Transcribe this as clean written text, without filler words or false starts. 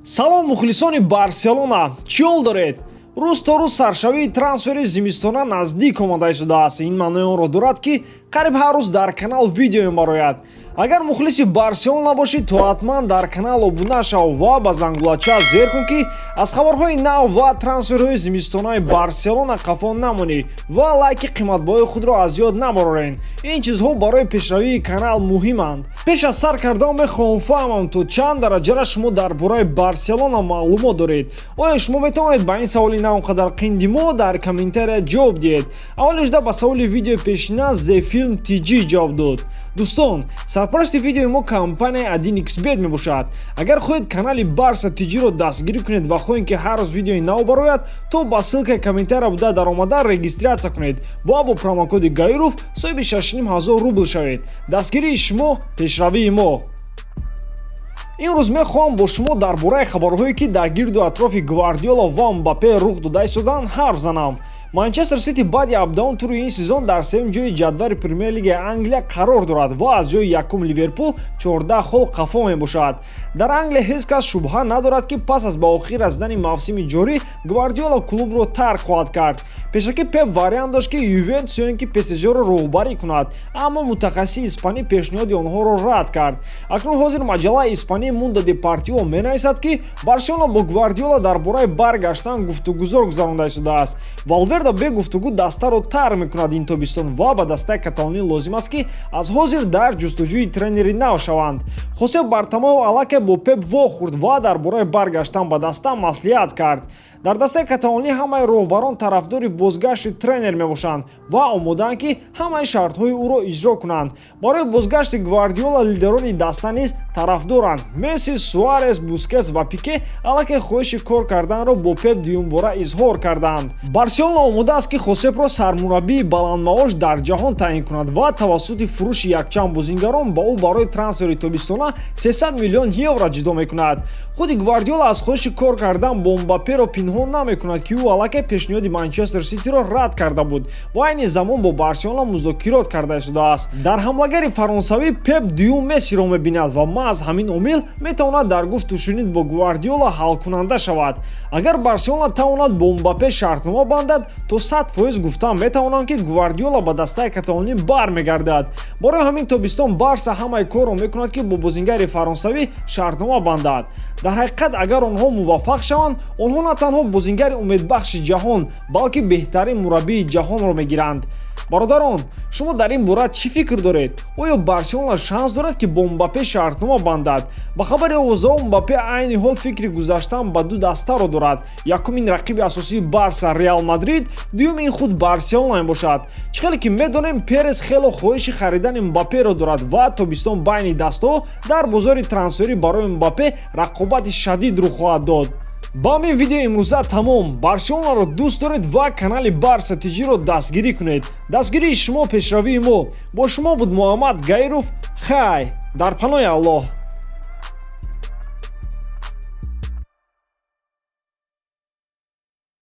Салом, мухлисони Барселона! Чӣ ҳол доред? Рӯз то рӯз саршавии трансфери зимистона наздик омада истодааст. Ин маънои онро дорад, ки қариб ҳар рӯз дар канал видео мебарояд. Агар мухлиси Барселона набошӣ, то ҳатман дар канал обуна шав ва ба зангулача зер кун, ки аз хабарҳои нав ва трансферҳои зимистонаи Барселона қафо намонӣ, ва лайки қиматбоҳои худро аз ёд набарорен. Ин чизҳо барои пешравии канал муҳиманд. Пеш аз сар кардан мехоҳам фаҳмам, то чанд дараҷара шумо дар бораи Барселона маълумот доред. Оё шумо метавонед ба ин саволи на он қадар қинди мо дар комментария ҷавоб диҳед? Аввалин шуда ба саволи видеои пешина The Film TG ҷавоб дод. Дӯстон, сарпарасти видеои мо компанияи 1xBet мебошад. Агар хоҳед канали Барса TG-ро дастгирӣ кунед ва хоҳед, ки ҳар рӯз видеои нав барояд, то ба ссылкаи комментария буда даромада регистрация кунед ва бо промокоди Гаиров соҳиби 6500 рубл шавед. Дастгирии шумо — пешравии мо. Имрӯз мехоҳам бо шумо дар бораи хабарҳое, ки дар гирду атрофи Гвардиола ва Мбаппе рух дода истоданд, ҳарф занам. Манчестер Сити баъди 17 тури ин сезон дар сеюм ҷои ҷадвали Премер-лигаи Англия қарор дорад ва аз ҷои якум Ливерпул 14 хол қафо мебошад. Дар Англия ҳеҷ кас шубҳа надорад, ки пас аз ба охир расидани мавсими ҷорӣ Гвардиола клубро тарк хоҳад кард. Пешакӣ Пеп вариант дошт, ки Ювентус ё ин ки ПСЖро роҳбарӣ кунад, аммо мутахассиси испанӣ пешниҳоди онҳоро рад кард. Акнун ҳозир маҷаллаи испании Мундо Депортиво менависад, ки Барселона бо Гвардиола дар бораи баргаштан гуфтугузор гузаронда истодааст. Валверде бе гуфтугӯ дастаро тарк мекунад ин тобистон ва ба дастаи каталонӣ лозим аст, ки аз ҳозир дар ҷустуҷӯи тренери нав шаванд. Хосеп Бартомеу аллакай бо Пеп вохӯрд ва дар бораи баргаштан ба даста маслиҳат кард. Дар дастаи каталонӣ ҳамаи роҳбарон тарафдори бозгашти тренер мебошанд ва омодаанд, ки ҳамаи шартҳои ӯро иҷро кунанд. Барои бозгашти Гвардиола лидерони даста низ тарафдоранд. Месси, Суарес, Бускес ва Пике аллакай хоҳиши кор карданро бо Пеп дуюмбора изҳор карданд. Барселона омода аст, ки Хосепро сармураббии баландмаош дар ҷаҳон таъин кунад ва тавассути фурӯши якчанд бозингарон ба ӯ барои трансфери тобистона 300 миллион евро ҷудо мекунад. Худи Гвардиола аз хоҳиши кор кардан бо Мбапперо пинҳон намекунад, ки ӯ аллакай пешниҳоди Манчестер Ситиро рад карда буд ва айни замон бо Барселона музокирот карда истодааст. Дар ҳамлагари фаронсавӣ Пеп дуюм Мессиро мебинад ва маҳз ҳамин омил метавонад дар гуфту шунид бо Гвардиола ҳалкунанда шавад. Агар Барселона тавонад бо Мбаппе шартнома бандад, то 100% гуфтан метавонам, ки Гвардиола ба дастаи каталонӣ бармегардад. Барои ҳамин тобистон Барса ҳамаи корро мекунад, ки бо бозингари фаронсавӣ шартнома бандад. Дар ҳақиқат, агар онҳо муваффақ шаванд, онҳо на танҳо бозингари умедбахши ҷаҳон, балки беҳтарин мураббии ҷаҳонро мегиранд. Бародарон, шумо дар ин бора чӣ фикр доред? Оё Барселона шанс дорад, ки бо Мбаппе шартнома бандад? Ба хабари овозаҳо, Мбаппе айни ҳол фикри гузаштан ба ду дастаро дорад. Якум ин рақиби асосии Барса Реал Мадрид, дуюм ин худ Барселона мебошад. Чӣ хеле ки медонем, Перес хело хоҳиши харидани Мбапперо дорад ва тобистон байни дастҳо дар бозори трансферӣ барои Мбаппе рақобати шадид рух хоҳад дод. Ба ҳамин видео имрӯза тамом. Барселонаро дӯст доред ва канали Барса ТЖро дастгирӣ кунед. Дастгирии шумо — пешравии мо. Бо шумо буд Муҳаммад Гаиров. Хай, дар паноҳи Аллоҳ.